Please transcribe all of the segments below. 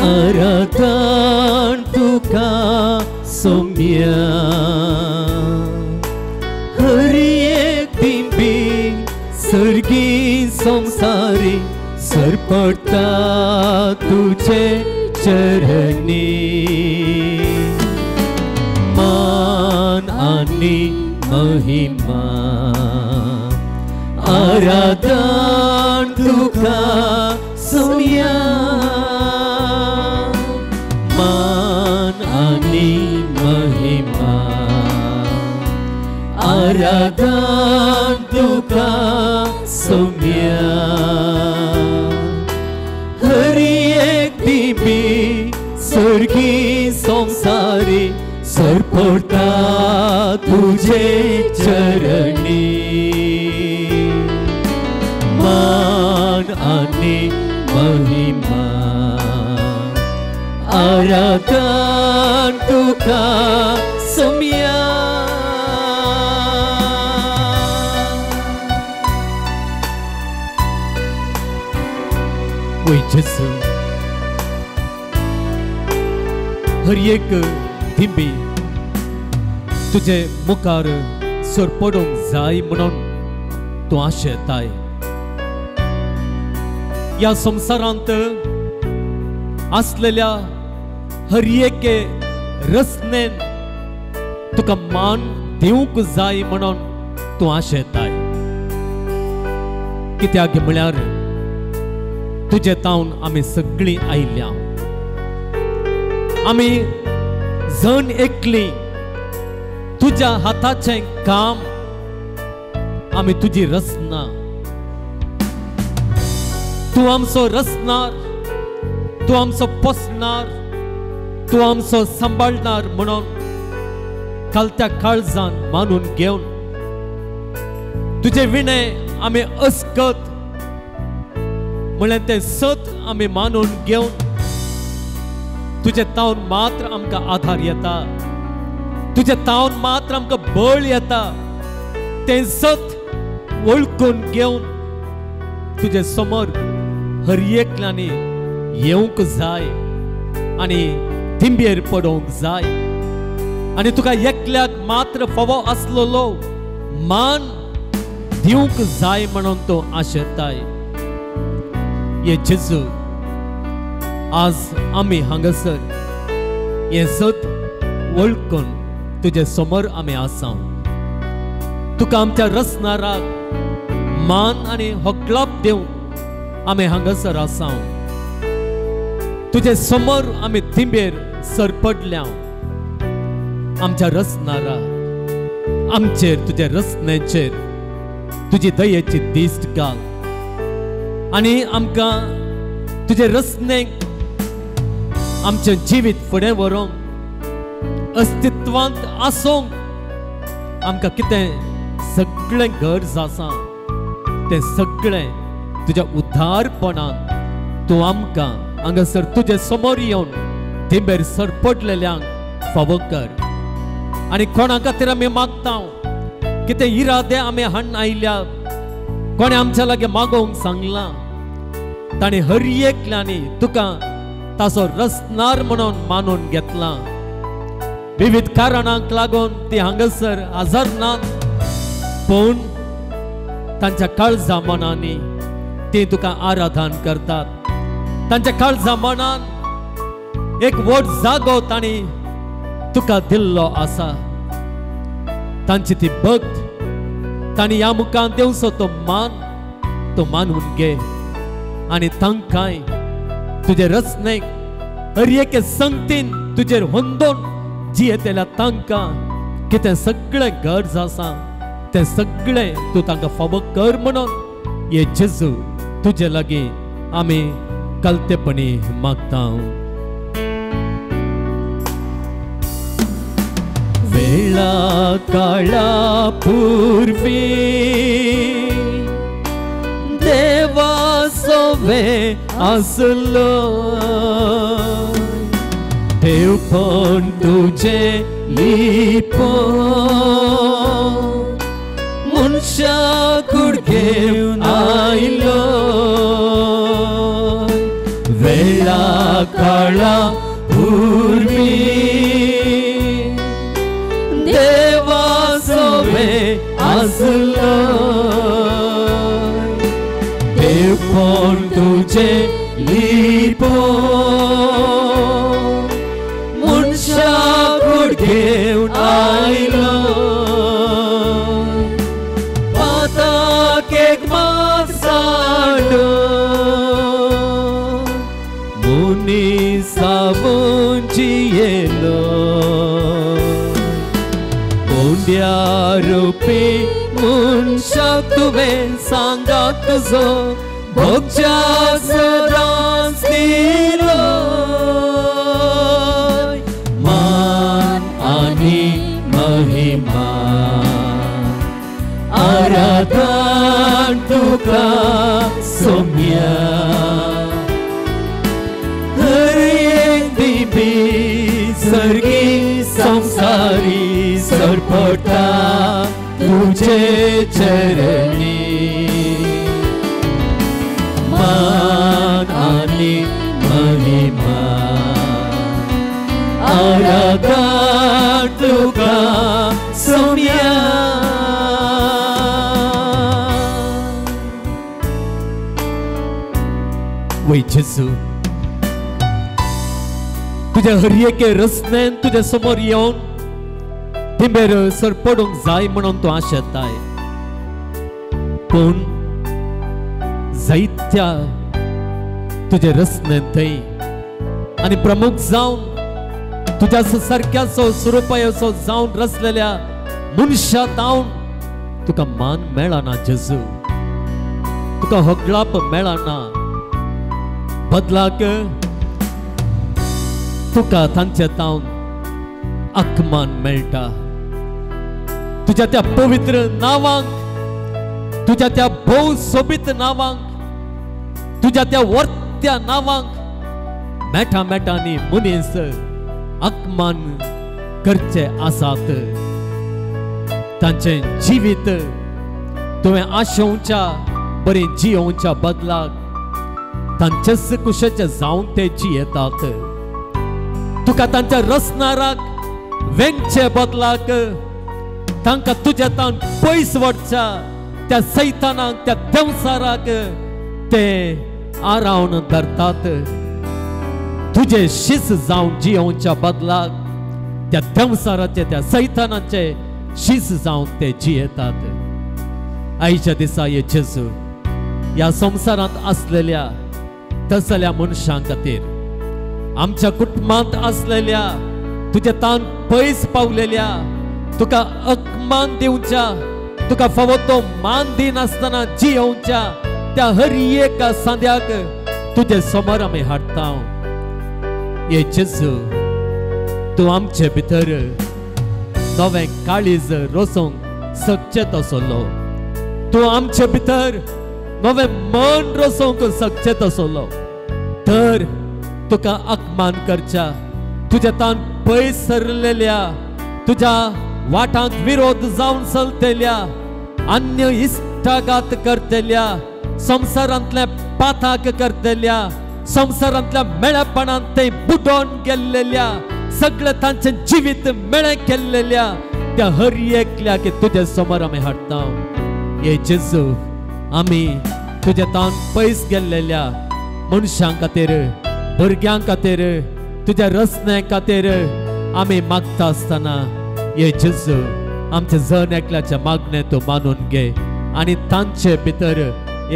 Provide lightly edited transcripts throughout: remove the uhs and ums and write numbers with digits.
आराधन तुका सोम्या हर एक दिंबी सर्गी संसारी सरपडटा तुझे चरणी मान आनी महिमा आराधन तुका सोम्या मान आनी महिमा आराधन तुका सोम्या हर एक दिबी सर्गी संसारी सरपडटा तुझे चरणी मान आनी महिमा आराधन तुका सोम्या. वय जेजू हर एक दिंबी तुझे मुखार सरपडूंक जाय म्हणून तूं आशेताय. ह्या संवसारांत आसलेल्या हर एके रचनेन तुका मान दिवंक जाय म्हणून तूं आशेताय. कित्याक म्हळ्यार तुजे तावन आमी सगळीं आयल्या, आमी जण एकली तुज्या हाताचें काम, आमी तुजी रचना. तूं आमचो रचणार, तूं आमचो पोसणार, तूं आमचो सांबाळणार म्हणून कालत्या काळजान मानून घेवन तुजे विणे आमी अस्कत म्हणल्यार तें सत आमी मानून घेवन तुजे तावन मात्र आमकां आधार येता, तुजे तावन मात्र आमकां बळ येता. तें सत वळखून घेवन तुजे समोर हर एकल्यानी येवंक जाय आनी दिंबेर पडोवंक जाय आनी तुका एकल्याक मात्र फावो आसलेलो मान दिवंक जाय म्हणून तो आशेताय. हे जेजू आज आमी हांगासर हें सत वळखून तुजे समोर आमी आसा. तुका आमच्या रचणाराक मान आनी होकलाप दिवंक आमी हांगासर आसा. तुजे समोर आमी दिंबेर सरपडल्या. आमच्या रचणारा आमचेर तुजे रचनेचेर तुजी दयेची दिश्ट घाल आनी आमकां तुजे रचनेक आमचें जिवीत फुडें व्हरूंक अस्तित्वांत आसूंक आमकां कितें सगळें गरज आसा तें सगळें तुज्या उद्धारपणान तूं आमकां हांगासर तुजे समोर येवन दिंबेर सरपडलेल्यांक फावो कर. आनी कोणा खातीर आमी मागता कितें इरादे आमी हाडून आयल्या, कोणें आमच्या लागीं मागोवंक सांगलां, ताणें हर एकल्यांनी तुका ताचो रचणार म्हणून मानून घेतला. विविध कारणांक लागून ती हांगासर हजर नात, पूण तांच्या काळजा मनांनी ती तुका आराधन करतात. तांच्या काळजा मनान एक व्हड जागो तांणी तुका दिल्लो आसा. तांची ती भक्त तांणी ह्या मुखान दिवचो तो मान तो मानून घे आनी तांकांय तुजे रचनेक हर एके संगतीन तुजेर होंदोन जियेतल्या तांकां कितें सगळें गरज आसा तें सगळें तूं तांकां फावो कर म्हणून हे जेजू तुजे लागीं आमी कलतेपणी मागता. वेळा काळा पूर्वी देवा सोवे आसलो देवपण तुझे लिपो मनशा कुडकेवन आयलो वेळा काळा पूर्वी देवा सोवे आसलो देवपण तुझे लिपो मनशा कूड घेवन आयलो पाताक एक मासाडो मुनी सावून जियेलो कोंड्या रुपी मनशाक तुवें सांगात तुजो भोगच्या सदांच दिलो मान आनी महिमा आराधन तुका सोम्या हर एक दिबी सर्गी संसारी सरपटा तुझे चरणी मान आनी महिमा आराधन तुका सोम्या. वय जेजू तुज्या हर एके रचनेन तुज्या समोर येवन तिमेर सर पडूंक जाय म्हणून तूं आशेताय पूण जायत्या तुजे रचनेन थंय आनी प्रमुख जावन तुज्या सारक्याचो स्वरुपाचो जावन रचलेल्या मनशा जावन तुका मान मेळना जेजू तुका होगळाप मेळना बदलाक तुका तांचे तावन आकमान मेळटा. तुज्या त्या पवित्र नांवांक तुज्या त्या भोव सोबीत नांवांक तुज्या त्या वर्त्या नांवांक मेठा मेठांनी मनीस आकमान करचे आसात. तांचें जिवीत तुवें आशोवच्या बरें जियोवच्या बदलाक तांचेच कुशेचे जावन ते जियेतात. तुका तांच्या रचणाराक वेंगचे बदलाक तांकां तुज्या तान पयस व्हरच्या त्या सैतानाक त्या देंवचाराक ते आरावन धरतात. तुजे शीस जावन जियोवच्या बदलाक त्या देंवचाराचे त्या सैतानाचे शीस जावन ते जियेतात. आयच्या दिसा हे जेजू ह्या संवसारांत आसलेल्या तसल्या मनशां खातीर आमच्या कुटुंबांत आसलेल्या तुज्या तान पयस पावलेल्या तुका अपमान दिवच्या तुका फावो तो मान दिनासतना जियोवच्या त्या हर एका सांद्याक तुजे समोर आमी हाडटा. हे जेजू तूं आमचे भितर नवें काळीज रोसूंक सकचें तसलो तूं आमचे भितर नवें मन रोसूंक सकचें तसलो तर तुका अपमान करच्या तुज्या तान पयस सरलेल्या तुज्या वाटांक विरोध जावन चलतेल्या अन्य इश्टागात करतेल्या संवसारांतल्या पाथाक करतेल्या संवसारांतल्या मेळेपणांत ते बुडोवन गेल्लेल्या सगळें तांचें जिवीत मेळें केल्लेल्या त्या हर एकल्याक तुज्या समोर आमी हाडटा. हे जेजू आमी तुज्या तान पयस गेल्लेल्या मनशां खातीर भुरग्यां खातीर तुज्या रचण्या खातीर आमी मागता आसतना हे जेजू आमचे जण एकल्याच्या मागणें तूं मानून घे आनी तांचे भितर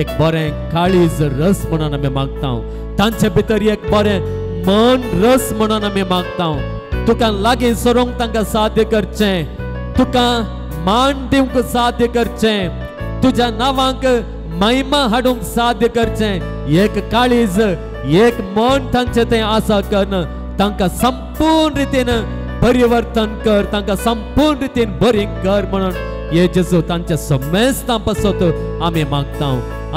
एक बरें काळीज रस म्हणून आमी मागता. तांचे भितर एक बरें मन रस म्हणून आमी मागता. तुका लागीं सरूंक तांकां साध्य करचें तुका मान दिवंक साध्य करचें तुज्या नांवांक महिमा हाडूंक साध्य करचें एक काळीज एक मन तांचें तें आसा करून तांकां संपूर्ण रितीन परिवर्तन कर तांकां संपूर्ण रितीन बरी कर म्हणून हे जेजू तांच्या समेस्तां पासत आमी मागता.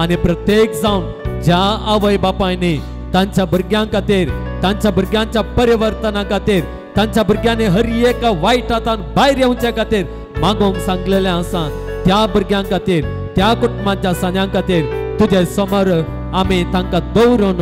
आनी प्रत्येक जावन ज्या आवय बापायनी तांच्या भुरग्यां खातीर तांच्या भुरग्यांच्या परिवर्तना खातीर तांच्या भुरग्यांनी हर एका वायट हातान भायर येवच्या खातीर मागोवंक सांगलेलें आसा त्या भुरग्यां खातीर त्या कुटुंबाच्या सान्यां खातीर तुजे समोर आमी तांकां दवरून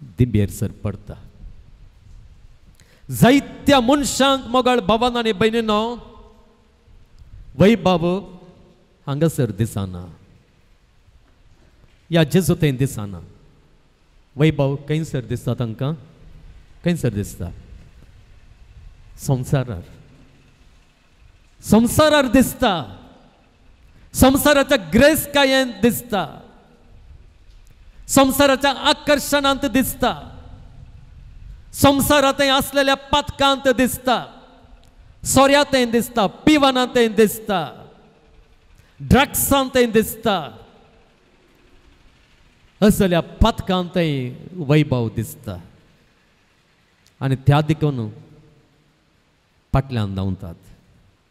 दिंबेर सर पडटा. जायत्या मनशांक मोगाळ भावान आनी भयणीनो वैभव हांगासर दिसना, ह्या जेजू थंय दिसना. वैभव खंयसर दिसता तांकां? खंयसर दिसता? संवसारार. संवसारार दिसता, संवसाराच्या ग्रेसकायेंत दिसता, संवसाराच्या आकर्शणांत दिसता, संवसारांत आसलेल्या पातकांत दिसता, सोऱ्यांतय दिसता, पिवनांतय दिसता, ड्रग्सांतय दिसता, असल्या पातकांतय वैभव दिसता. आनी त्या देखून फाटल्यान धांवतात,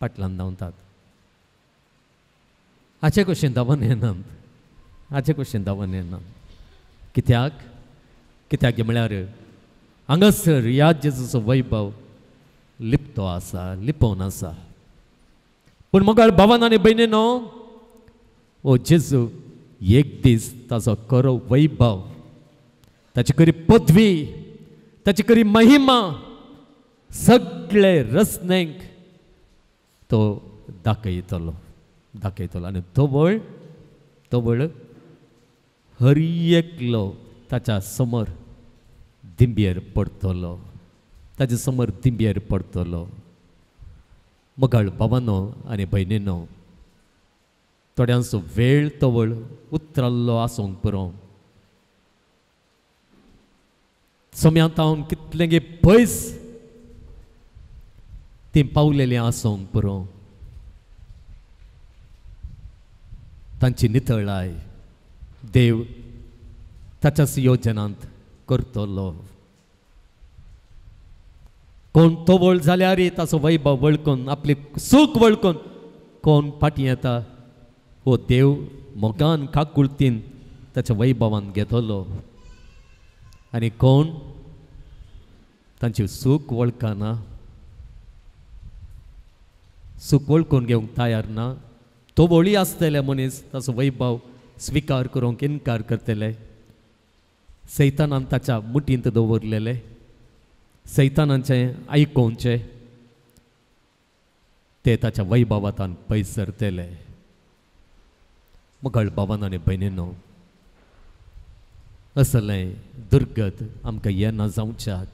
फाटल्यान धांवतात. हाचे कशें धांवन येनात, हाचे कशें धांवन येनात. कित्याक? कित्याक म्हळ्यार हांगासर ह्या जेजूचो वैभव लिपतो आसा, लिपोवन आसा. पूण मोगाळ भावान आनी भयणीनो, ओ जेजू एक दीस ताचो खरो वैभव, ताची खरी पदवी, ताची खरी महिमा सगळे रचनेक तो दाखयतलो, दाखयतलो. आनी तवळ तवळ हर एकलो ताच्या समोर दिंबेर पडटलो, ताच्या समोर दिंबेर पडटलो. मोगाळ भावानो आनी भयणीनो, थोड्यांचो वेळ तवळ उतराल्लो आसूंक पुरो, सम्यांत हांव कितलेंगे पयस तीं पावलेलीं आसूंक पुरो, तांची नितळाय देव ताच्याच योजनांत करतलो. कोण तवळ जाल्यार ताचो वैभव वळखून, आपली सूख वळखून कोण फाटीं येता, हो देव मोगान काकुळतीन ताच्या वैभवान घेतलो. आनी कोण तांची सूख वळखना, सूख वळखून घेवंक तयार ना, तो वळी आसतले मनीस ताचो वैभव स्विकार करूंक इनकार करतले. सैतानान ताच्या मुठींत दवरलेले, सैतानाचें आयकोवचें, ते ताच्या वैभवांत पयस सरतले. मोगाळ भावान आनी भयणीनो, असलें दुर्गत आमकां येना जावच्याक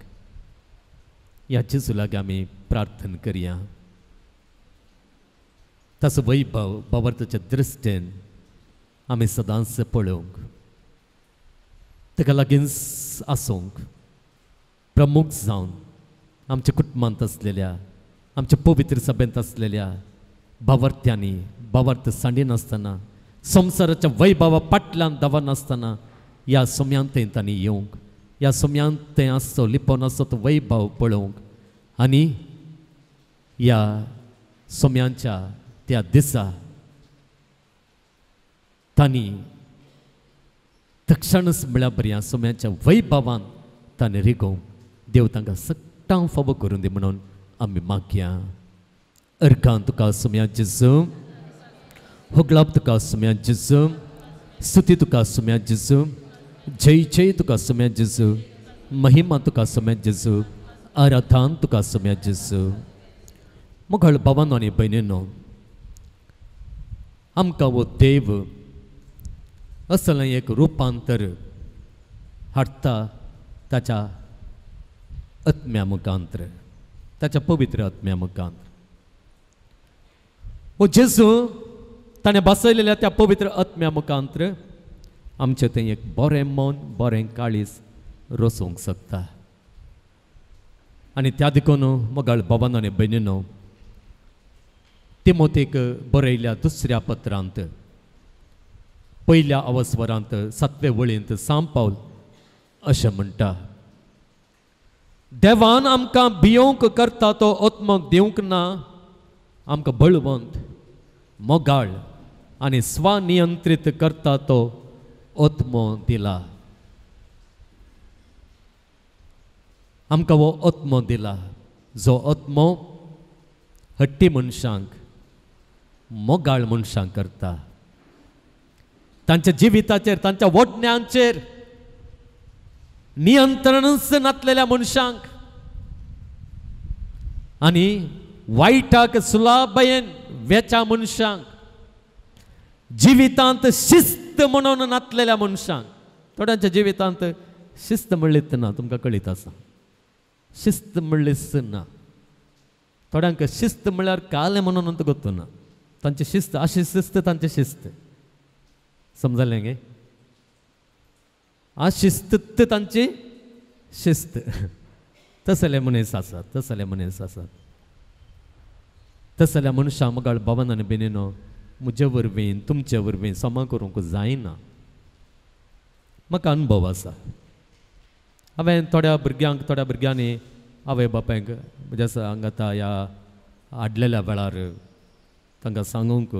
ह्या जेजू लागीं आमी प्रार्थना करया. ताचो वैभव भावार्थाच्या दृश्टीन आमी सदांच पळोवंक, ताका लागींच आसूंक, प्रमुख जावन आमच्या कुटुंबांत आसलेल्या, आमच्या पवित्र सभेंत आसलेल्या भावार्थ्यांनी भावार्थ सांडिनासतना, संवसाराच्या वैभवा फाटल्यान धांवनासतना ह्या सम्यांत तांणी येवंक, ह्या सम्यांत थंय आसचो लिपोवन आसचो तो वैभव पळोवंक, आनी ह्या सम्यांच्या त्या दिसा तांणी तक्षणच म्हळ्यार बऱ्या सम्याच्या वैभवान तांणी रिगोवंक देव तांकां सट्टां फावो करून दी म्हणून आमी मागया. अर्गां तुका सम्या जेजू, होगलाप तुका सम्या जेजू, स्तुती तुका सम्या जेजू, जय जय तुका सम्या जेजू, महिमा तुका सम्या जेजू, आराधन तुका सम्या जेजू. मोगाळ भावानो आनी भयणीनो, आमकां हो देव असलें एक रुपांतर हाडटा ताच्या आत्म्या मुखांतर, ताच्या पवित्र आत्म्या मुखांतर. हो जेजू ताणें बसयलेल्या त्या पवित्र आत्म्या मुखांतर आमचें थंय एक बरें मन, बरें काळीज रचूंक शकता. आनी त्या देखून मोगाळ भावानो आनी भयणीनो, तिमोतेक बरयल्या दुसऱ्या पत्रांत पयल्या अवस्वरांत सातवे वळींत सांत पावल अशें म्हणटा, देवान आमकां भियोवंक करता तो आत्मक दिवंक ना, आमकां बळवंत, मोगाळ आनी स्वनियंत्रीत करता तो आत्मो दिला. आमकां हो आत्मो दिला, जो आत्मो हट्टी मनशांक, मोगाळ मनशांक करता, तांच्या जिविताचेर, तांच्या वडण्यांचेर नियंत्रणच नासलेल्या मनशांक आनी वायटाक सुलाभयेन वेच्या मनशांक, जिवितांत शिस्त म्हणून नासलेल्या मनशांक. थोड्यांच्या जिवितांत शिस्त म्हणलीच ना, तुमकां कळीत आसा, शिस्त म्हणलीच ना. थोड्यांक शिस्त म्हणल्यार कालें म्हणून गोत्तू ना, तांची शिस्त अशी शिस्त, तांची शिस्त समजलें गे, अशिस्त तांची शिस्त. तसले मनीस आसात, तसले मनीस आसात. तसल्या मनशां मगाळ बाबान आनी बेनीनो म्हजे वरवीं तुमचे वरवीं समा करूंक जायना. म्हाका अनुभव आसा. हांवें थोड्या भुरग्यांक, थोड्या भुरग्यांनी आवय बापायक म्हज्या सांगाता ह्या आडलेल्या वेळार तांकां सांगूंक,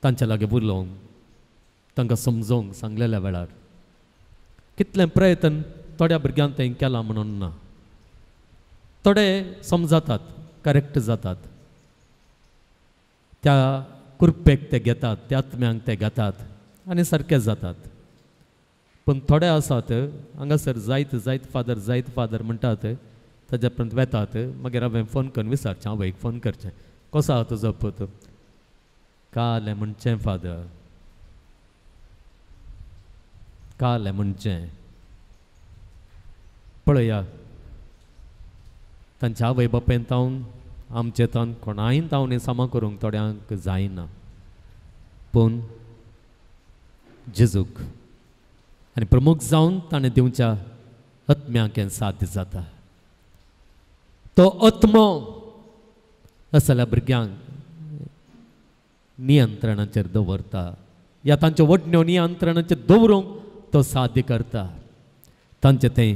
तांच्या लागीं उलोवंक, तांकां समजोवंक सांगलेल्या वेळार कितलें प्रयत्न थोड्या भुरग्यांक तें केलां म्हणून ना. थोडे समजातात, करेक्ट जातात, त्या कुरपेक ते घेतात, त्या आत्म्यांक ते घेतात आनी सारके जातात. पूण थोडे आसात हांगासर जायत जायत फादर जायत फादर म्हणटात, ताज्या पर्यंत वेतात. मागीर हांवें फोन करून विचारचें, आवयक फोन करचें, कसो आहा तुजो पूत? कालें म्हणचें फादर, कालें म्हणचें. पळया तांच्या आवय बापायन तावन आमचे तावन कोणायन तावन हें सामा करूंक थोड्यांक जायना. पूण जेजूक आनी प्रमुख जावन ताणें दिवच्या आत्म्याक हें साध्य जाता. तो आत्मो असल्या भुरग्यांक नियंत्रणाचेर दवरता, या तांच्यो वडण्यो नियंत्रणाचेर दवरूंक तो साध्य करता. तांचें तें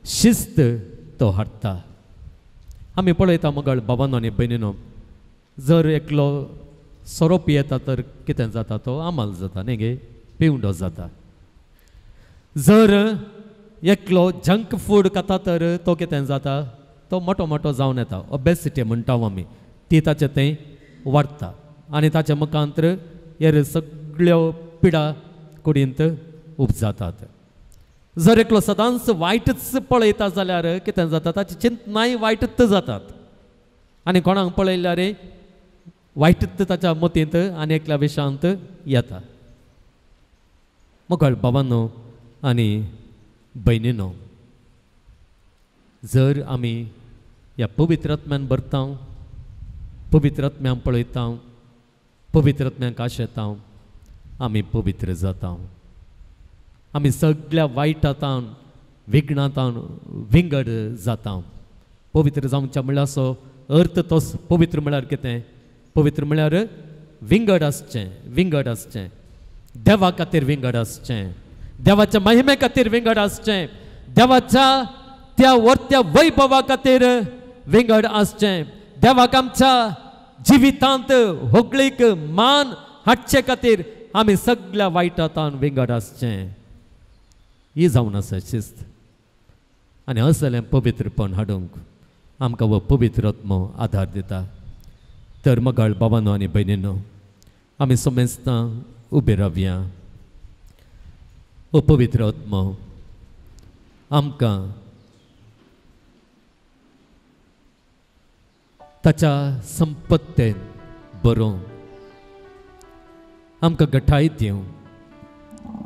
शिस्त तो हाडटा. आमी पळयता मगळ बाबानो आनी भयणीनो, जर एकलो सोरो पियेता तर कितें जाता, तो आमाल जाता न्ही गे, पिवंडो जाता. जर एकलो जंक फूड खाता तर तो कितें जाता, तो मोटो मोटो जावन येता. ओबेसिटी म्हणटा आमी, ती ताचें तें वाडटा आनी ताच्या मुखांतर हेर सगळ्यो पिडा कुडींत उपजातात. जर एकलो सदांच वायटच पळयता जाल्यार कितें जाता, ताची चिंतनाय वायटच जातात आनी कोणाक पळयल्यार वायटच ताच्या मतींत आनी एकल्या विशांत येता. मगळ बाबानो आनी भयणीनो, जर आमी ह्या पवित्र आत्म्यान भरता, पवित्र आत्म्यान पळयता, पवित्र आत्म्याक आशेता, आमी पवित्र जाता. आमी सगळ्या वायटांतावन विघ्नांतावन विंगड जाता. पवित्र जावच्या म्हणल्यार असो अर्थ तोच. पवित्र म्हळ्यार कितें? पवित्र म्हळ्यार विंगड आसचें, विंगड आसचें, देवा खातीर विंगड आसचें, देवाच्या महिमे खातीर विंगड आसचें, देवाच्या त्या वर्त्या वैभवा खातीर विंगड आसचें, देवाक आमच्या जिवितांत होगळीक मान हाडचे खातीर आमी सगळ्या वायटांतावन विंगड आसचें. ही जावन आसा शिस्त. आनी असलें पवित्रपण हाडूंक आमकां हो पवित्र आत्मो आदार दिता. तर मगाळ बाबानो आनी भयणीनो, आमी समेस्तां उबे रावया. हो पवित्र आत्मो आमकां ताच्या संपत्तेन बरोवन आमकां गठाय दिवं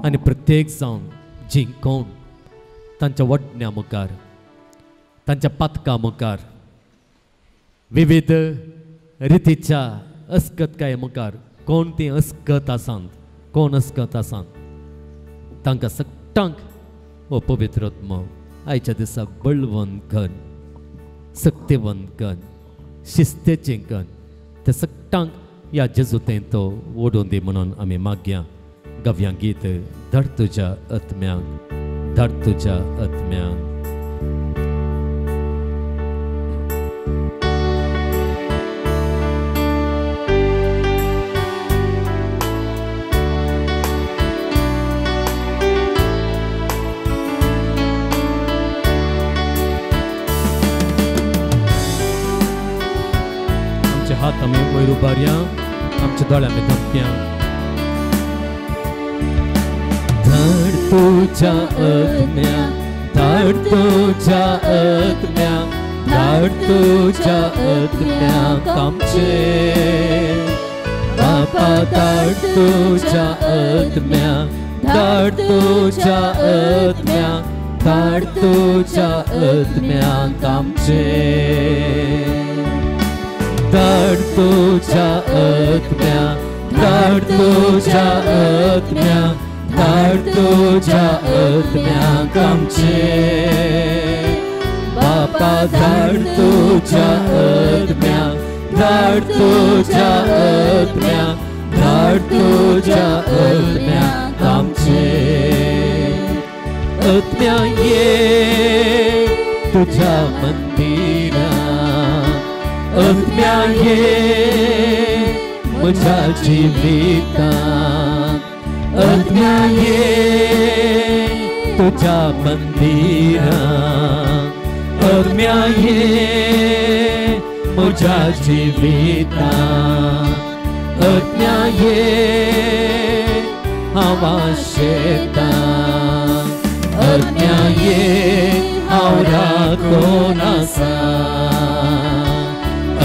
आनी प्रत्येक जावन जिंकोवन तांच्या वडण्या मुखार, तांच्या पातकां मुखार, विविध रितीच्या अस्कतकाये मुखार, कोण ती अस्कत आसात, कोण अस्कत आसात, तांकां सगटांक हो पवित्र आत्मो आयच्या दिसा बळवंत कर, सक्तेवंत कर, शिस्तेचें कर, त्या सगटांक ह्या जेजूतें तो ओडून दी म्हणून आमी मागया. गव्या गीत धड तुज्या आत्म्यांक, धड तुज्या आत्म्यांक. आमचे हात आमी वयर उबारया, आमच्या दोळे आमी धांपया. धड तुझ्या आत्म्या, धाड तुझ्या आत्म्या, धाड तुझ्या आत्म्याक आमचे. बापा धाड तुझ्या आत्म्या, धाड तुझ्या आत्म्या, धाड तुझ्या आत्म्याक आमचे. धाड तुझ्या आत्म्या, धाड तुझ्या आत्म्या, धाड तुझ्या आत्म्याक आमचे. बापा धाड तुझ्या आत्म्या, धाड तुझ्या आत्म्या, धाड तुझ्या आत्म्याक आमचे. आत्म्या ये तुझ्या मंदिरा, आत्म्या ये म्हज्या जिवितांत, आत्म्या ये तुझ्या मंदिरा, आत्म्या ये म्हज्या जिवितांत, आत्म्या ये हांव आशेतां, आत्म्या ये हांव राखून आसा,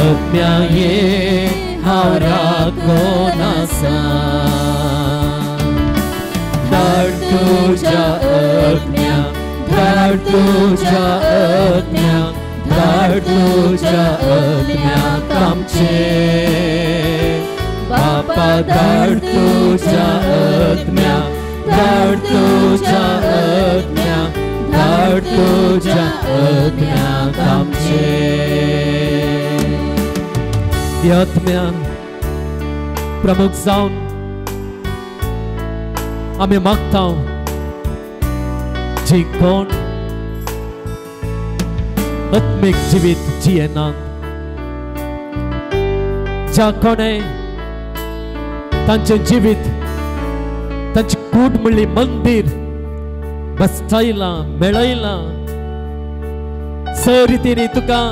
आत्म्या ये हांव राखून आसा. धाड तुझ्या आत्म्या, धाड तुझ्या आत्म्या, धाड तुझ्या आत्म्याक आमचे. बापा धाड तुझ्या आत्म्या, धाड तुझ्या आत्म्या, धाड तुझ्या आत्म्याक आमचे. आत्म्या प्रमुख जावन आमी मागता जी कोण आत्मीक जिवीत जियेनात, ज्या कोणें तांचें जिवीत तांची कूड म्हणली मंदीर बसयलां मेळयलां, स रितीन तुका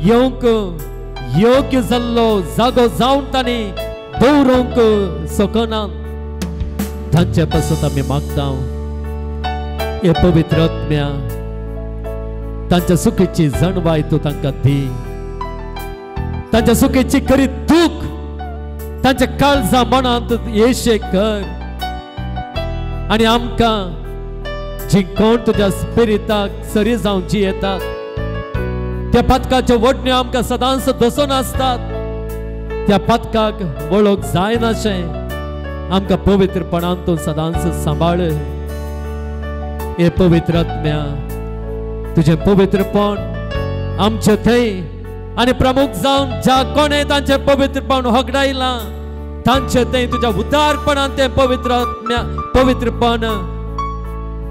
येवंक योग्य जाल्लो जागो जावन तांणी दवरूंक शकना, तांचे पासत आमी मागता हे पवित्र आत्म्या तांच्या सुखीची जाणवाय तूं तांकां दी, तांच्या सुखीची खरी दूख तांच्या काळजा मनांत येशे कर आनी आमकां जी कोण तुज्या स्पिरिताक सरी जावन जियेतात त्या पातकाच्यो वडण्यो आमकां सदांच दसून आसतात, त्या पातकाक वळख जायनाशें आमकां पवित्रपणान तूं सदांच सांबाळ. हे पवित्र आत्म्या तुजें पवित्रपण आमचे थंय आनी प्रमुख जावन ज्या कोणें तांचें पवित्रपण होगडायलां तांचे थंय तुज्या उदारपणान तें पवित्र आत्म्या पवित्रपण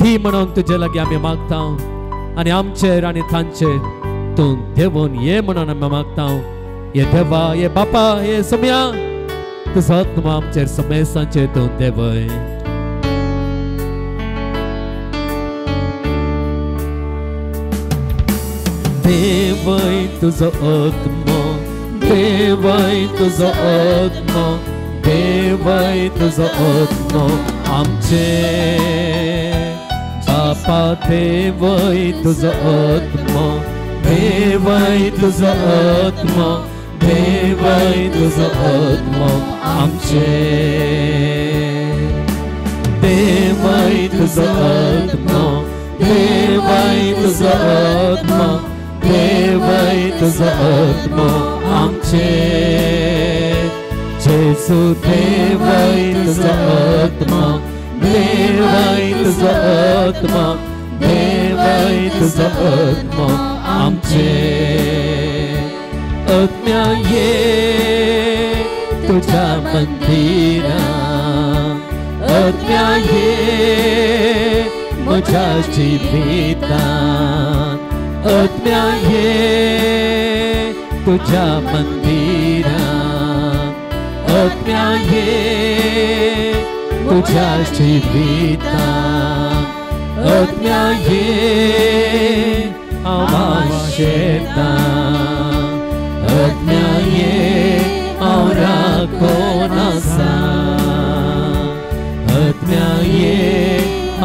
दी म्हणून तुजे लागीं आमी मागता आनी आमचेर आनी तांचेर तूं देवून ये म्हणून आमी मागता. हे देवा, हे बापा, हे सोम्या, तुजो आत्मो आमचेर समेसांचेर तूं देवय. देवय तुजो आत्मो, देवय तुजो आत्मो, देवय तुजो आत्मो आमचे. बापा देवय तुजो आत्मो, देवय तुजो आत्मो, देवय तुजो आत्मो आमचे. देवय तुजो आत्मो, देवय तुजो आत्मो, देवय तुजो आत्मो आमचे. जेजू देवय तुजो आत्मो, देवय तुजो आत्मो, देवय तुजो आत्मो आमचे. आत्म्या ये तुझ्या मंदिरा, आत्म्या ये म्हज्या जिवितांत, आत्म्या ये तुझ्या मंदिरा, आत्म्या ये तुझ्या जिवितांत, आत्म्या ये हांव आशेतां, आत्म्या ये हांव राखून आसा, आत्म्या ये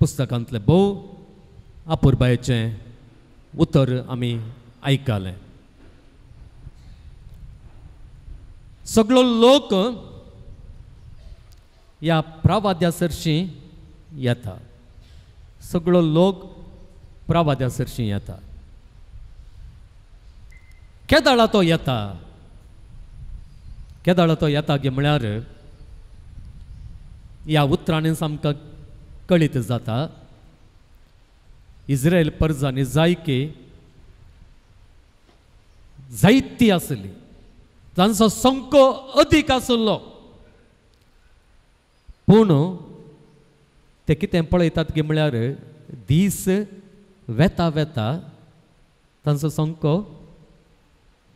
पुस्तकांतलें भोव अपुरबायेचें उतर आमी आयकलें. सगळो लोक ह्या प्रवाद्या सरशीं येता, सगळो लोक प्रवाद्या सरशीं येता. केदाळा तो येता, केदाळा तो येता गे म्हळ्यार ह्या उतरांनी आमकां कळीत जाता इस्रायल परजांनी जायकी जायती आसली, तांचो संको अदीक आसलो. पूण ते कितें पळयतात गे म्हळ्यार दीस वेता वेता तांचो संको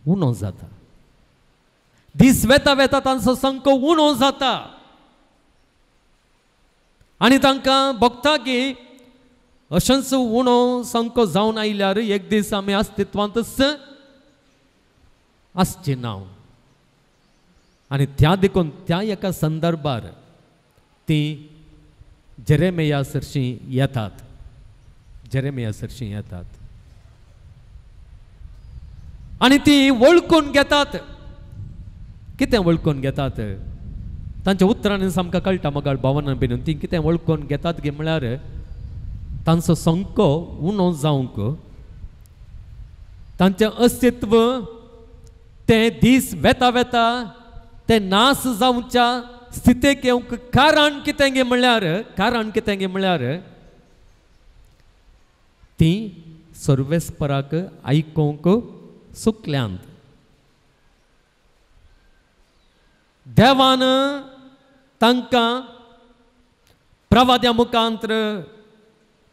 उणो जाता, दीस वेता वेता तांचो संको उणो जाता. आनी तांकां भोगता की अशेंच उणो संको जावन आयल्यार एक दीस आमी अस्तित्वांतच आसची ना. आनी त्या देखून त्या एका संदर्भार ती जेरेमिया सरशीं येतात, जेरेमिया सरशीं येतात आनी ती वळखून घेतात. कितें वळखून घेतात? तांच्या उतरांनी आमकां कळटा मगाळ भावना बीन ती कितें वळखून घेतात गे म्हळ्यार तांचो संको उणो जावंक, तांचें अस्तित्व तें दीस वेता वेता तें नास जावच्या स्थितेक येवंक कारण कितें गे म्हळ्यार, कारण कितें गे म्हळ्यार ती सर्वेस्पराक आयकूंक सुकल्यांत. देवान तांकां प्रवाद्या मुखांत्र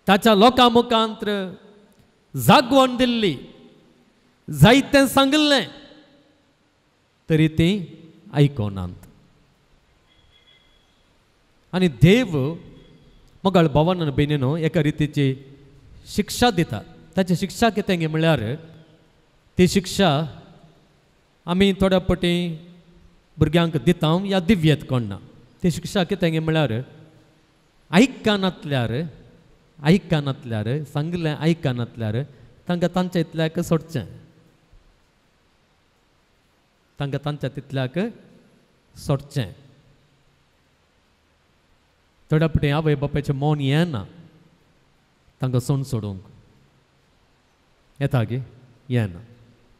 ताच्या लोकां मुखांत्र जागवण दिल्ली, जायतें सांगिल्लें तरी ती आयकनात. आनी देव मगाळ भावान भयणीनो एका रितीची शिक्षा दिता. ताची शिक्षा कितें गे म्हळ्यार ती शिक्षा आमी थोड्या पटी भुरग्यांक दिता या दिव्येत कोण ना. ती शिक्षा कितें गे म्हळ्यार आयकनातल्यार, आयकनातल्यार सांगलें आयकनातल्यार तांकां तांच्या इतल्याक सोडचें, तांकां तांच्या तितल्याक सोडचें. थोड्या पटी आवय बापायचें मौन येना तांकां सोण सोडूंक येता गे, येना.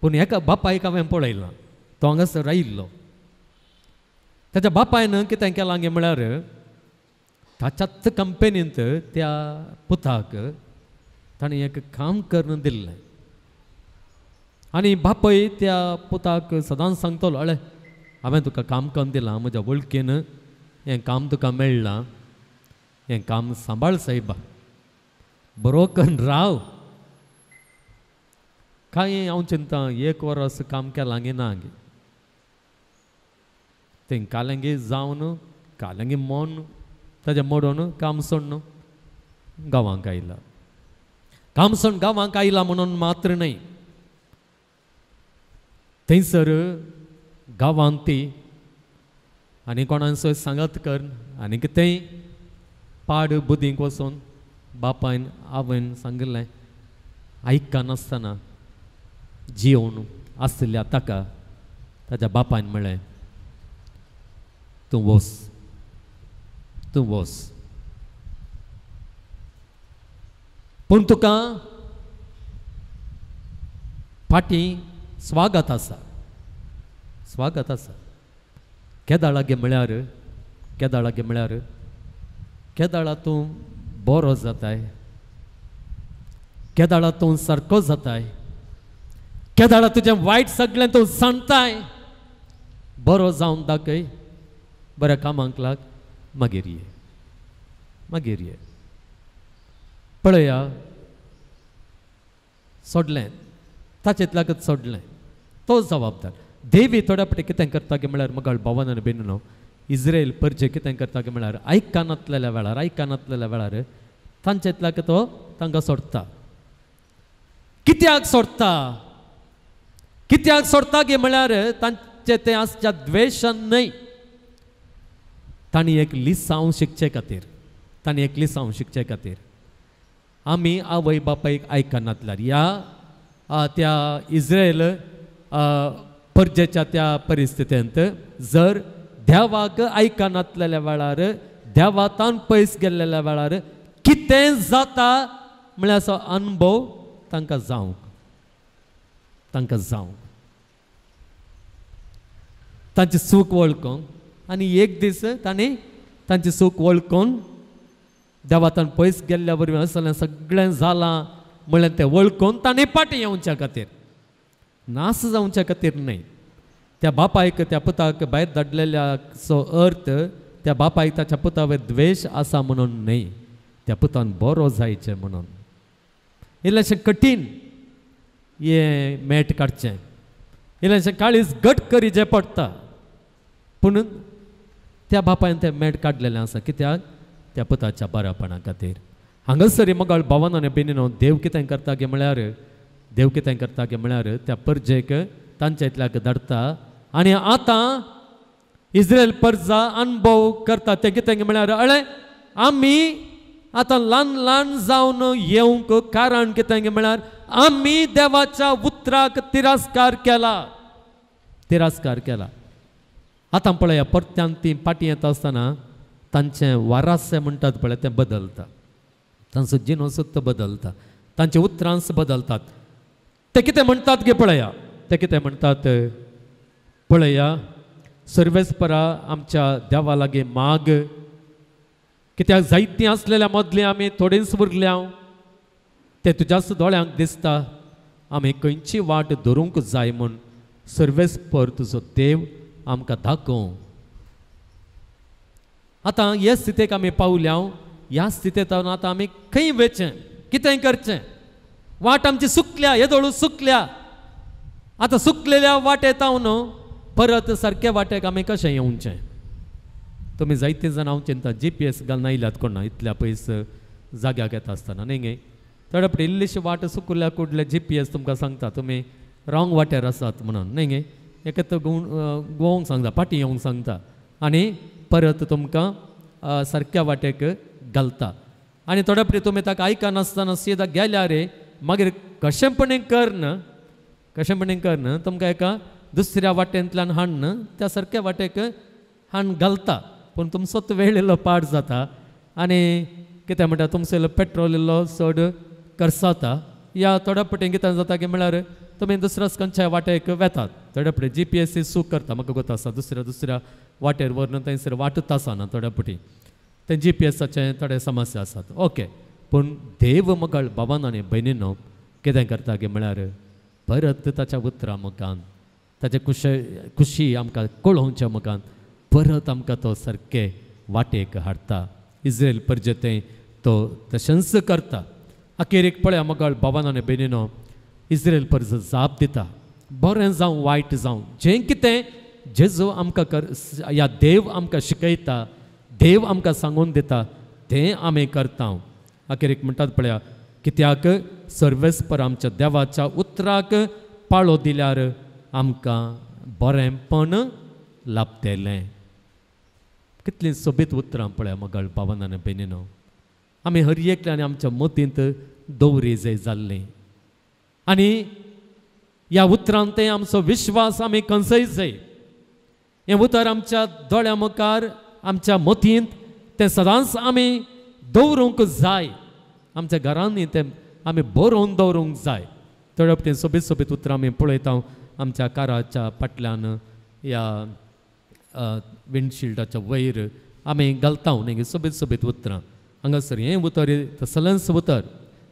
पूण एका बापायक हांवें पळयलां, तो हांगासर आयिल्लो. ताच्या बापायन कितें केलां गे म्हळ्यार ताच्याच कंपनींत त्या पुताक ताणें एक काम करून दिल्लें. आनी बापय त्या पुताक सदांच सांगतलो, अळे हांवें तुका काम करून दिलां, म्हज्या वळखीन हें काम तुका मेळ्ळां, हें काम सांबाळ सायबा, बरो करून राव. कांय हांव चिंता एक वरस काम केलां गे ना गे, तें कालंगी जावन कालंगी मोन ताजें मोडून काम सोडून गांवांक आयला. काम सोडून गांवांक आयला म्हणून मात्र न्हय, थंयसर गांवांत ती आनी कोणाचो सांगात कर आनी कितेंय पाड बुदींक वचून बापायन आवयन सांगिल्लें आयकनासतना जिवन आसल्या ताका ताच्या बापायन म्हळें, तूं वस, तूं वस, पूण तुका फाटीं स्वागत आसा, स्वागत आसा. केदाळा गे म्हळ्यार, केदाळा गे म्हळ्यार केदाळा तूं बरो जाताय, केदाळा तूं सारको जाताय, केदाळा तुजें वायट सगळें तूं सांगताय, बरो जावन दाखय, बऱ्या कामांक लाग, मागीर ये, मागीर ये. पळया सोडलें, ताचेतल्याकच सोडलें, तो जबाबदार. देवी थोड्या पटी कितें करता की म्हळ्यार मगाळ भावान आनी भयणीनो इस्रायल परजे कितें करता की म्हळ्यार आयकनातलेल्या वेळार, आयकनातलेल्या वेळार तांचेतल्याक तो तांकां सोडटा. कित्याक सोडटा, कित्याक सोडटा की म्हळ्यार तांचे तें आसच्या द्वेशान न्हय, तांणी एक लिसांव शिकचे खातीर, तांणी एक लिसांव शिकचे खातीर. आमी आवय बापायक आयकनातल्यार ह्या त्या इस्रायल परजेच्या त्या परिस्थितींत जर देवाक आयकनातलेल्या वेळार, देवातान पयस गेल्लेल्या वेळार कितें जाता म्हळ्यार असो अनुभव तांकां जावंक, तांकां जावंक तांची चूक वळखूंक. आनी एक दीस तांणी तांची चूक वळखून देवातान पयस गेल्ल्या वरवीं असलें सगळें जालां म्हणल्यार तें वळखून तांणी फाटीं येवच्या खातीर, नास जावच्या खातीर न्हय. त्या बापायक त्या पुताक भायर धाडलेल्याचो अर्थ त्या बापायक ताच्या पुता वयर द्वेश आसा म्हणून न्हय, त्या पुतान बरो जायचें म्हणून. इल्लेशें कठीण हें मेट काडचें, इल्लेशें काळीज घट करीचें पडटा, पूण त्या बापायन तें मेट काडलेलें आसा. कित्याक? त्या पुताच्या बऱ्यापणा खातीर. हांगासर मगाळ भावान आनी भयणीनो, देव कितें करता गे म्हळ्यार, देव कितें करता गे म्हळ्यार त्या परजेक तांच्या इतल्याक धाडटा. आनी आतां इस्रायल परजा अनुभव करता तें कितें म्हळ्यार, अळे आमी आतां ल्हान ल्हान जावन येवंक कारण कितें म्हळ्यार आमी देवाच्या उतराक तिरस्कार केला, तिरस्कार केला. आतां पळया परत्यान ती फाटीं येता आसतना तांचें वारासे म्हणटात पळय तें बदलता, तांचो जिनोसत्व बदलता, तांचे उतरांस बदलतात. ते कितें म्हणटात गे पळया, ते कितें म्हणटात पळया, सर्वेस्परा आमच्या देवा लागीं माग, कित्याक जायतीं आसलेल्या मदलीं आमी थोडींच उरल्या, ते तुज्याच दोळ्यांक दिसता, आमी खंयची वाट धरूंक जाय म्हूण सर्वेस्पर तुजो देव आमकां दाखोवं. आतां हे स्थितेक आमी पावल्या, ह्या स्थितेंत आतां आमी खंय वचचें, कितें करचें? वाट आमची सुकल्या, येदोळू सुकल्या, आतां सुकलेल्या वाटेत हांव परत सारक्या वाटेक आमी कशें येवचें? तुमी जायते जाण हांव चिंता जी पी एस घालून आयल्यात कोण ना इतल्या पयस जाग्याक येता आसतना न्ही गे, थोडे फावटी इल्लीशी वाट सुकुल्या कुडले जी पी एस तुमकां सांगता तुमी रॉंग वाटेर आसात म्हणून न्ही गे, एक तर गोवंक सांगता, फाटीं येवंक सांगता आनी परत तुमकां सारक्या वाटेक घालता. आनी थोडे फावटी तुमी ताका आयकनासतना सीधा गेल्यार मागीर कशेंपणी करन, कशेंपणी करन तुमकां एका दुसऱ्या वाटेंतल्यान हाडन त्या सारक्या वाटेक हाडून घालता, पूण तुमचोच वेळ इल्लो पाड जाता आनी कितें म्हणटा तुमचो इल्लो पेट्रोल इल्लो चड खर्चाता. या थोड्या फावटी कितें जाता की म्हळ्यार तुमी दुसऱ्याच खंयच्या वाटेक वेतात, थोड्या फावटी जी पी एस सी चूक करता, म्हाका गोत आसा दुसऱ्या दुसऱ्या वाटेर व्हरून थंयसर वाटूच आसना थोड्या फावटी, ते जी पी एसाचे थोडे समस्या आसात. ओके, पूण देव मगळ बाबान आनी भयणीनो कितें करता की म्हळ्यार परत ताच्या उतरां मुखान, ताचे खुशी आमकां कळोवच्या मुखान परत आमकां तो सारके वाटेक हाडटा. इस्रायल परजेतें तो तशेंच करता. अखेरेक पळया मगळ बाबान आनी भयणीनो, इस्रायल परज जाप दिता, बरें जावं वायट जावं जें कितें जेजू आमकां या देव आमकां शिकयता, देव आमकां सांगून दिता तें आमी करता. अखेरेक म्हणटात पळया, कित्याक सर्वेस्पर आमच्या देवाच्या उतराक पाळो दिल्यार आमकां बरेंपण लाभतलें. कितलीं सोबीत उतरां पळया मगळ बाबान आनी भयणीनो, आमी हर एकल्यान आमच्या मतींत दवरी जाय जाल्लीं आनी ह्या उतरान तें आमचो विश्वास आमी कंसय जाय. हें उतर आमच्या दोळ्या मुखार आमच्या मतींत तें सदांच आमी दवरूंक जाय, आमच्या घरांनी तें आमी बरोवन दवरूंक जाय. थोडे फावटी सोबीत सोबीत उतरां आमी पळयता आमच्या काराच्या फाटल्यान ह्या विंडशिल्डाच्या वयर आमी घालता न्ही सोबीत सोबीत उतरां. हांगासर हें उतर तसलेंच उतर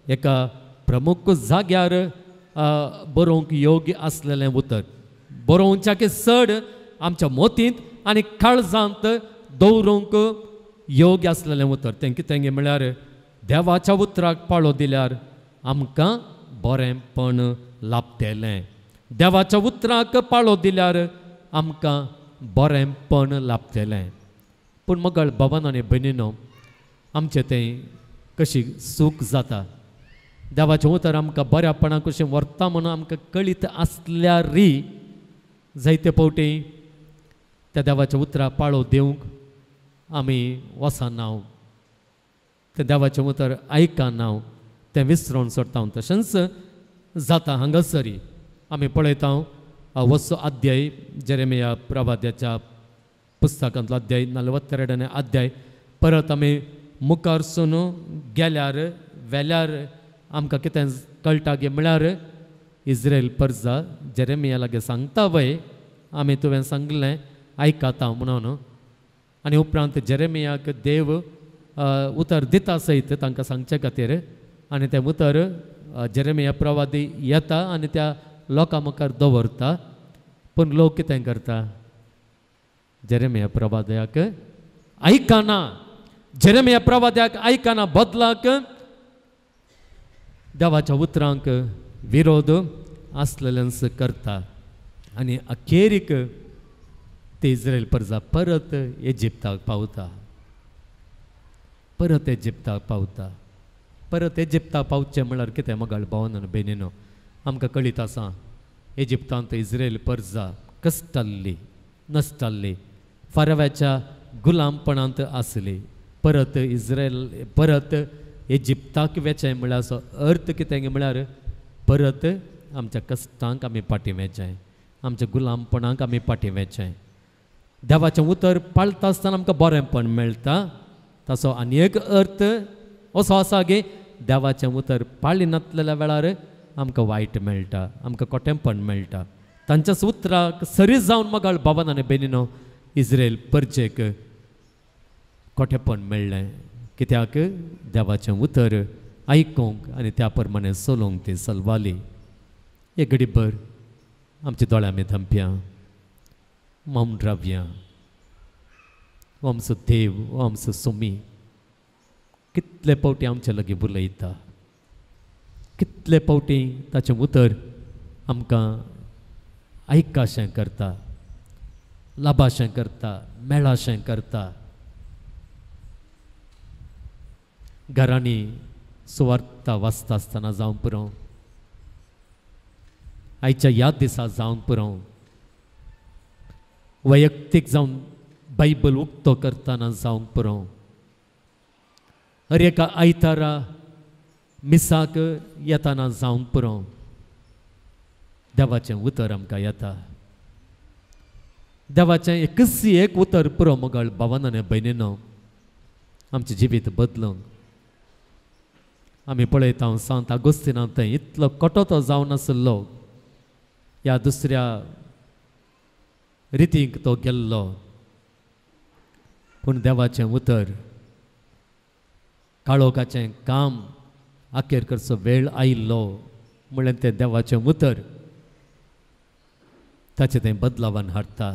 एका प्रमुख जाग्यार बरोवंक योग्य आसलेलें उतर, बरोवच्याक चड आमच्या मोतींत आनी काळजांत दवरूंक योग्य आसलेलें उतर. तें कितें म्हळ्यार देवाच्या उतराक पाळो दिल्यार आमकां बरेंपण लाभतलें, देवाच्या उतराक पाळो दिल्यार आमकां बरेंपण लाभतलें. पूण मगळ बाबान आनी भयणीनो, आमचें तें कशी चूक जाता, देवाचें उतर आमकां बऱ्यापणाक कशें व्हरता म्हणून आमकां कळीत आसल्यारय जायते फावटी त्या देवाच्या उतराक पाळो दिवंक आमी वचना. तें देवाचें उतर आयकना तें विसरून सोडटा. तशेंच जाता हांगासरी आमी पळयता वचो अध्याय जेरेमिया प्रवाद्याच्या पुस्तकांतलो अध्याय 42 अध्याय परत आमी मुखार सून गेल्यार वेल्यार आमकां कितें कळटा गे म्हळ्यार इस्रायल परजा जेरेमिया लागीं सांगता वय आमी तुवें सांगलें आयकता म्हणून. आनी उपरांत जेरेमियाक देव उतर दिता सयत तांकां सांगचे खातीर आनी तें उतर जेरेमिया प्रवादी येता आनी त्या लोकां मुखार दवरता. पूण लोक कितें करता? जेरेमिया प्रवाद्याक आयकना. जेरेमिया प्रवाद्याक आयकना बदलाक देवाच्या उतरांक विरोध आसलेल्यांच करता आनी अखेरीक ते इस्रायल प्रजा परत इजिप्ताक पावता. परत इजिप्ताक पावता. परत इजिप्ताक पावचें म्हळ्यार कितें मगाळ भावान भयणीनो आमकां कळीत आसा इजिप्तांत इस्रायल प्रजा कश्टाल्ली नश्टाल्ली फारव्याच्या गुलामपणांत आसली. परत इस्रायल परत इजिप्ताक वेचें म्हळ्यार असो अर्थ कितें म्हळ्यार परत आमच्या कश्टांक आमी फाटीं वेचें, आमच्या गुलामपणाक आमी फाटीं वेचें. देवाचें उतर पाळटा आसतना आमकां बरेंपण मेळटा. ताचो आनी एक अर्थ असो आसा की देवाचें उतर पाळिनातलेल्या वेळार आमकां वायट मेळटा, आमकां कोटेंपण मेळटा. तांच्याच उतराक सरी जावन मगाळ बाबान आनी भयणीनो इस्रायल परजेक कोटेपण मेळ्ळें. कित्याक देवाचें उतर आयकूंक आनी त्या प्रमाणे चलोवंक ती सलवाली. एक घडीभर आमच्या दोळ्यां आमी धंपया, मौन रावया. हो आमचो देव, हो आमचो सोमी कितले फावटी आमचे लागीं उलयता, कितले फावटी ताचें उतर आमकां आयकाशें करता, लाभाशें करता, मेळाशें करता. घरांनी सुवार्ता वाचता आसतना जावंक पुरो, आयच्या ह्या दिसा जावंक पुरो, वैयक्तीक जावन बायबल उक्तो करतना जावंक पुरो, हर एका आयतारा मिसाक येताना जावंक पुरो, देवाचें उतर आमकां येता. देवाचें एकच एक उतर पुरो मगळ भावान आनी भयणीनो आमचें जिवीत बदलूंक. आमी पळयता सांत आगोस्तिनांत थंय इतलो कटो तो जावन आसलो, ह्या दुसऱ्या रितींक तो गेल्लो, पूण देवाचें उतर काळोखाचें काम अखेर करचो वेळ आयिल्लो म्हणलें तें देवाचें उतर ताचें तें बदलावान हाडटा.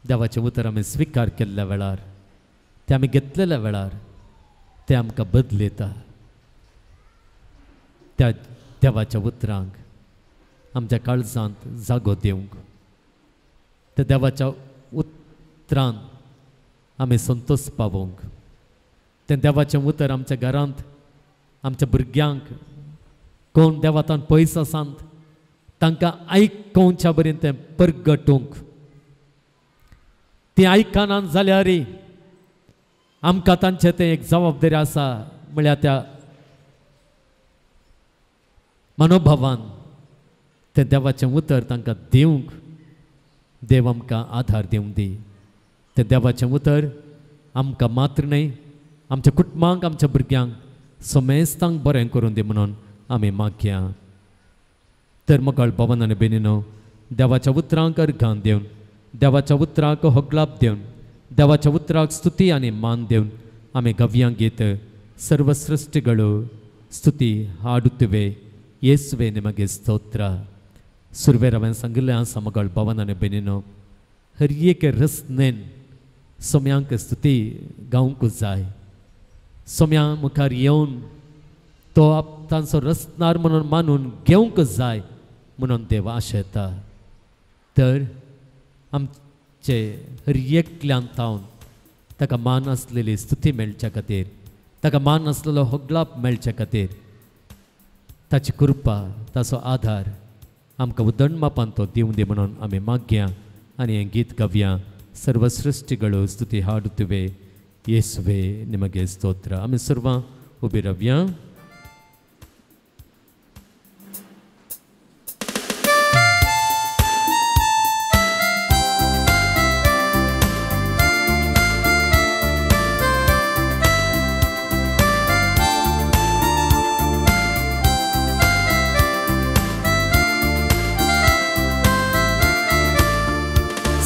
देवाचें उतर आमी स्विकार केल्ल्या वेळार, तें आमी घेतलेल्या वेळार तें आमकां बदलयता. त्या देवाच्या उतरांक आमच्या काळजांत जागो दिवंक, त्या देवाच्या उतरान आमी संतोष पावोवंक, तें देवाचें उतर आमच्या घरांत आमच्या भुरग्यांक कोण देवातान पयस आसात तांकां आयकोवच्या बरें तें परगटूंक. तीं आयकनात जाल्यार आमकां तांचें तें एक जबाबदारी आसा म्हळ्यार त्या मनोभावान तें देवाचें उतर तांकां दिवंक देव आमकां आधार दिवंक दी. तें देवाचें उतर आमकां मात्र न्हय आमच्या कुटुंबांक आमच्या भुरग्यांक समेस्तांक बरें करून दी म्हणून आमी मागया. तर मगळ भावान आनी भयणीनो देवाच्या उतरांक अर्घान दिवन, देवाच्या उतराक होगलाप दिवन, देवाच्या उतराक स्तुती आनी मान दिवन आमी गव्यां गीत सर्वसृष्टिಗಳು ಸ್ತುತಿ ಹಾಡುತ್ತುವೆ ಯೇಸುವೆ ನಿಮಗೆ ಸ್ತೋತ್ರ. सुरवेर हांवें सांगिल्लें आसा मगळ भावान आनी भयणीनो हर एक रसनेन सोम्यांक स्तुती गावंक जाय. सोम्या मुखार येवन तो तांचो रसनार म्हणून मानून घेवंक जाय म्हणून देव आशेता. तर आमचे हर एकल्यान तावन ताका मान आसलेली स्तुती मेळच्या खातीर, ताका मान आसलेलो होगलाप मेळच्या खातीर ताची कृपा ताचो आधार आमकां उदंडमापान तो दिवं दी म्हणून आमी मागया आनी हें गीत गावया. सर्वसृष्टिಗಳು ಸ್ತುತಿ ಹಾಡುತ್ತುವೆ ಯೇಸುವೆ ನಿಮಗೆ ಸ್ತೋತ್ರ. ಆಮಿ ಸರ್ವ ಉಬಿ ರವ್ಯ.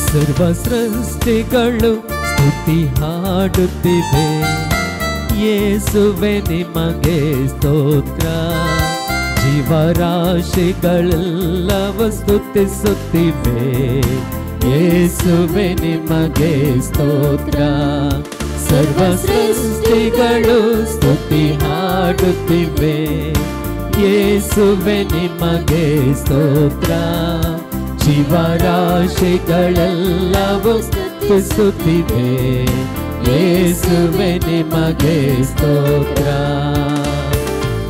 ಸರ್ವ ಸೃಷ್ಟಿಗಳು ಸ್ತುತಿ ಹಾಡುತ್ತಿವೆ, ಯೇಸುವೆ ನಿಮಗೆ ಸ್ತೋತ್ರ. ಜೀವರಾಶಿಗಳೆಲ್ಲವೂ ಸ್ತುತಿಸುತ್ತಿವೆ, ಯೇಸುವೆ ನಿಮಗೆ ಸ್ತೋತ್ರ. ಸರ್ವ ಸೃಷ್ಟಿಗಳು ಸ್ತುತಿ ಹಾಡುತ್ತಿವೆ, ಯೇಸುವೆ ನಿಮಗೆ ಸ್ತೋತ್ರ. ಜೀವರಾಶಿಗಳೆಲ್ಲವೂ ಸ್ತುತಿಸುತ್ತಿವೆ, ಯೇಸುವೆ ನಿಮಗೆ ಸ್ತೋತ್ರ.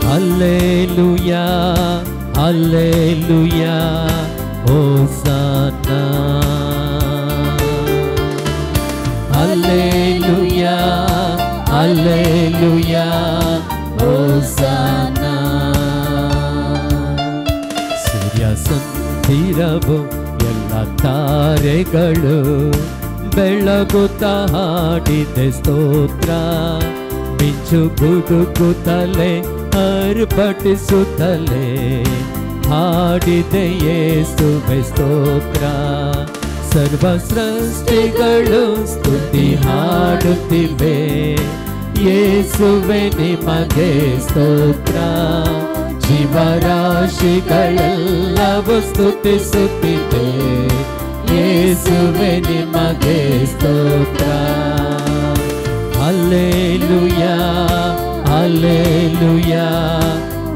Hallelujah, hallelujah, hosanna. Hallelujah, hallelujah, hosanna. ಸೂರ್ಯ ಸಂದಿರವು ಎಲ್ಲ ತಾರೆಗಳು ಬೆಳಗುತ್ತ ಹಾಡಿದೆ ಸ್ತೋತ್ರ. ಮಿಂಚು ಗುಡುಗುತ್ತಲೇ ಆರ್ಭಟಿಸುತ್ತಲೇ ಹಾಡಿದೆ ಯೇಸುವೆ ಸ್ತೋತ್ರ. ಸರ್ವ ಸೃಷ್ಟಿಗಳು ಸ್ತುತಿ ಹಾಡುತ್ತಿವೆ, ಯೇಸುವೆ ನಿಮಗೆ ಸ್ತೋತ್ರ. ಜೀವರಾಶಿಗಳೆಲ್ಲವೂ ಸ್ತುತಿಸುತ್ತಿದೆ, ಯೇಸುವೆ ನಿಮಗೆ ಸ್ತೋತ್ರ. Hallelujah, hallelujah,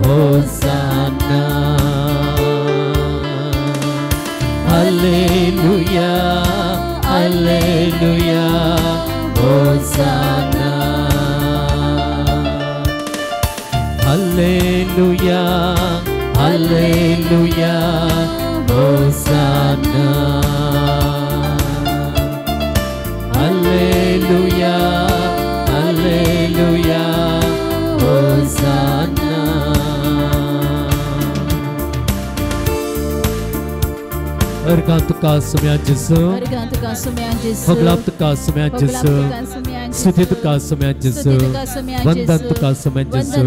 hosanna. Hallelujah, hallelujah, hosanna. Hallelujah, hallelujah, hosanna. Hallelujah, hallelujah, hosanna. अर्घा तुका सुम्या जेसू, होगलाप तुका सुम्या जेसू, स्तुति तुका सुम्या जेसू, वंदन तुका सुम्या जेसू,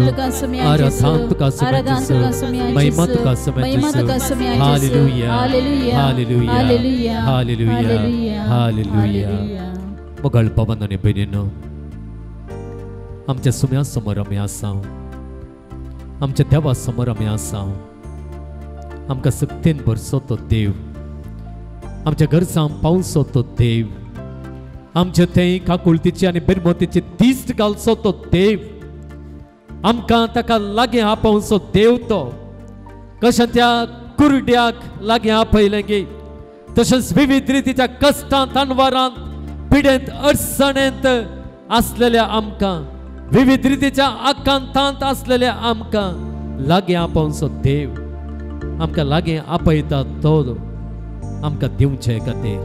आराधना तुका सुम्या जेसू, महिमा तुका सुम्या जेसू. Hallelujah, hallelujah, hallelujah, hallelujah. मोगाळ बाबांनो आनी भयणींनो, आमच्या सुम्या समोर आमी आसा, आमच्या देवा समोर आमी आसा. आमकां सक्तीन भरसो तो देव, आमच्या गरजांक पावसो तो देव, आमचे थंय काकुळतीची आनी बेरमोतीची दिश्ट घालचो तो देव, आमकां ताका लागीं आपोवचो देव तो. कशें त्या कुरड्याक लागीं आपयलें गे, तशेंच विविध रितीच्या कश्टांत, अनवारांत, पिडेंत, अडचणेंत आसलेल्या आमकां, विविध रितीच्या आकांतांत आसलेल्या आमकां लागीं आपोवचो देव आमकां लागीं आपयता तो आमकां दिवचे खातीर,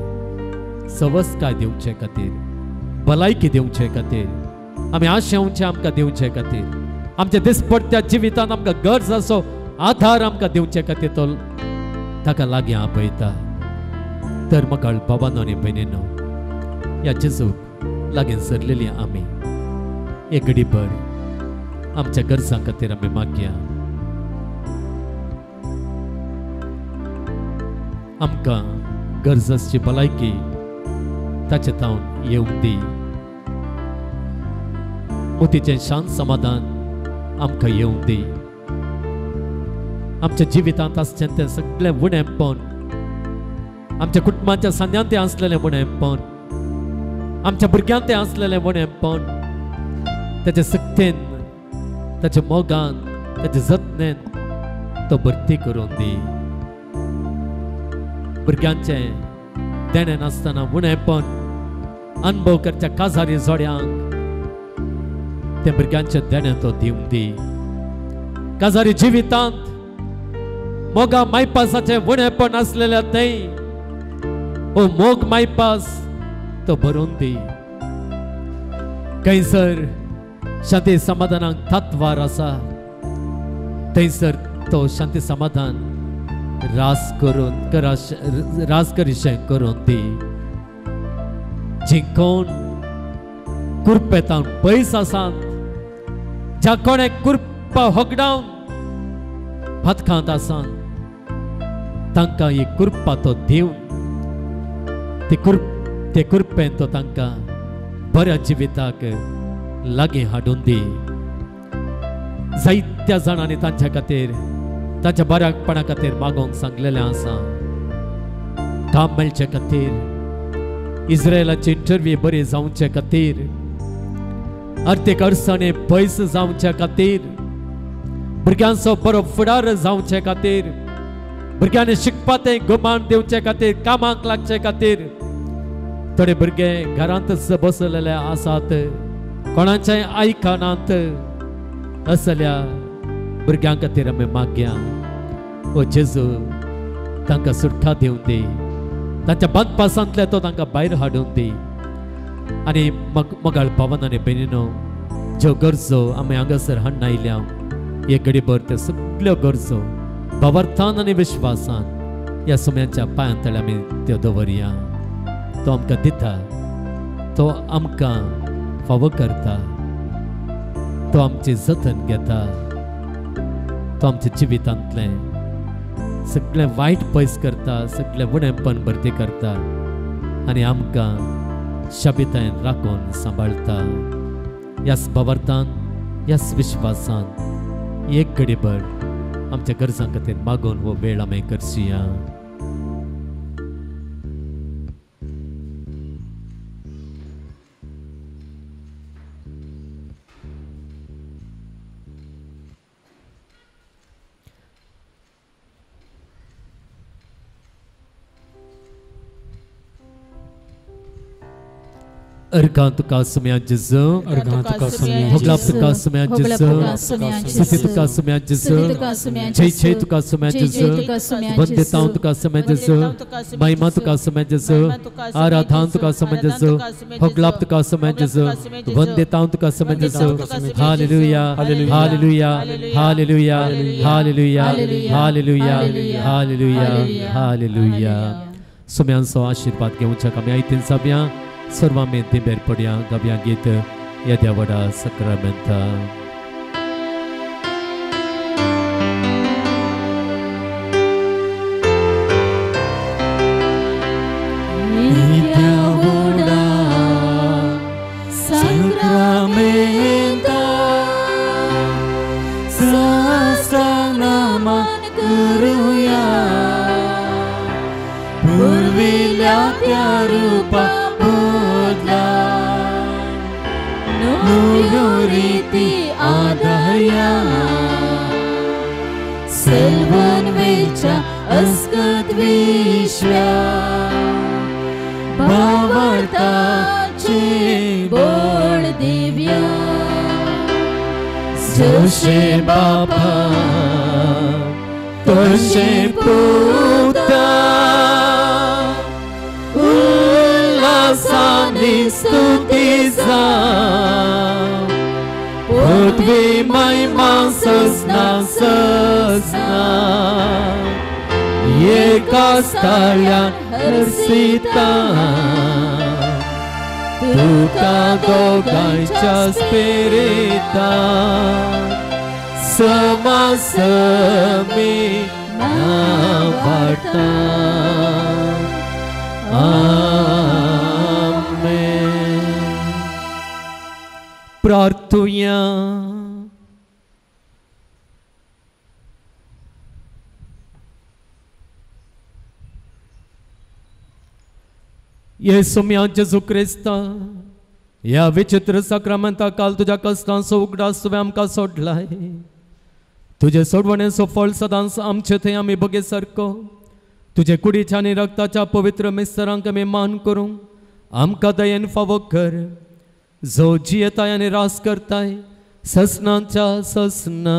सवस्काय दिवचे खातीर, भलायकी दिवचे खातीर, आमी आशेवचे आमकां दिवचे खातीर, आमच्या दिसपडत्या जिवितांत आमकां गरज आसो आधार आमकां दिवचे खातीर तो ताका लागीं आपयता. तर म्हाका बाबांनो आनी भयणींनो, ह्या जेजूक लागीं सरलेली आमी एक घडीभर आमच्या गरजां खातीर आमी मागया. आमकां गरज आसची भलायकी ताचे तावन येवंक दी, मोतीचें शांत समाधान आमकां येवंक दी. आमच्या जिवितांत आसचें तें सगळें उणेपण, आमच्या कुटुंबाच्या सांद्यांत तें आसलेलें उणेपण, आमच्या भुरग्यांत तें आसलेलें उणेपण, ताचे सक्तेन, ताच्या मोगान, ताच्या जतनेन तो भरती करून दी. भुरग्यांचें देणें नासतना उणेपण अनुभव करच्या काजारी जोड्यांक तें भुरग्यांचें देणें तो दिवंक दी. काजारी जिवितांत मोगा मायपासाचें उणेपण आसलेलें थंय ओ मोग मायपास तो भरून दी. खंयसर शांती समाधानाक तत्वार आसा थंयसर तो शांती समाधान रास करून रास करीशें करून दी. जी कोण कुरपेतान पयस आसात, ज्या कोणे कुरपा होगडावन भातखांत आसात, तांकां ही कुरपा तो दिवन ते कुरपेन तो तांकां बऱ्या जिविताक लागीं हाडून दी. जायत्या जाणांनी तांच्या खातीर तांच्या बऱ्यापणा खातीर मागोवंक सांगलेलें आसा. काम मेळचे खातीर, इस्रायलाची इंटरव्यू बरी जावचे खातीर, आर्थीक अडचणी पयस जावचे खातीर, भुरग्यांचो बरो फुडार जावचे खातीर, भुरग्यांनी शिकपा तें गुमान दिवचे खातीर, कामाक लागचे खातीर. थोडे भुरगे घरांतच बसलेले आसात, कोणाचें आयकनात. असल्या भुरग्यां खातीर आमी मागया, ओ जेजू तांकां सुटका दिवन दी, तांच्या बांदपासांतले तो तांकां भायर हाडून दी. आनी मगाळ भावन आनी भयणीनो, ज्यो गरजो आमी हांगासर हाडून आयल्या, एक घडीभर त्यो सगल्यो गरजो भावार्थान आनी विश्वासान ह्या सुम्यांच्या पांयां तळे आमी त्यो दवरया. तो आमकां दिता, तो आमकां फावो करता, तो आमचें जतन घेता, तो आमच्या जिवितांतलें सगळें वायट पयस करता, सगळें उणेपण भरती करता आनी आमकां शाबितायन राखून सांबाळटा. ह्याच भावार्थान, ह्याच विश्वासान एक घडीभर आमच्या गरजां खातीर मागून हो वेळ आमी करचुया. अर्घां तुका सुम्या जेजू, अर्घां तुका सुम्या, होगलाप तुका सुम्या जेजू, स्तुती तुका सुम्या जेजू, जय जय तुका सुम्या जेजू, वंदितां तुका सुम्या जेजू, महिमा तुका सुम्या जेजू, आराधना तुका सुम्या जेजू, होगलाप तुका सुम्या जेजू, वंदितां तुका सुम्या जेजू. Hallelujah, hallelujah, hallelujah, hallelujah, hallelujah, hallelujah, hallelujah. सुम्यांचो आशीर्वाद घेवच्या आमी आयतीन जावया. सर्वांनी दिंबेर पडया, गावया गीत येद्या व्हडा सक्रामेंता. येद्या व्हडा सक्रामेंता सहस्रनामान करुया, पुर्विल्या त्या रुपा नव्यो रीती आदाया, सेल्वन वेच्या अस्कत विश्व्या, भावार्थाचे बोळ दिव्या, जशे बापा तशे पुता, उल्हासानी स्तुती जा, पृथ्वी महिमा सजना सजना, एका स्थाळ्यान हर्षिता, तुका दोगांच्या स्पिरिता, समासमी नावाटा. आमेन. प्रार्थुया. येसुम्या जेजू क्रिस्ता, ह्या विचित्र साक्रामेंता काल तुज्या कश्टांचो उगडास तुवें आमकां सोडलाय. तुजे सोडवणेचो फळ सदांच आमचे थंय आमी बगे सारको तुजे कुडीच्या आनी रक्ताच्या पवित्र मिस्तरांक आमी मान करूंक आमकां दयेन फावो कर, जो जियेताय आनी रास करताय ससनाच्या ससना.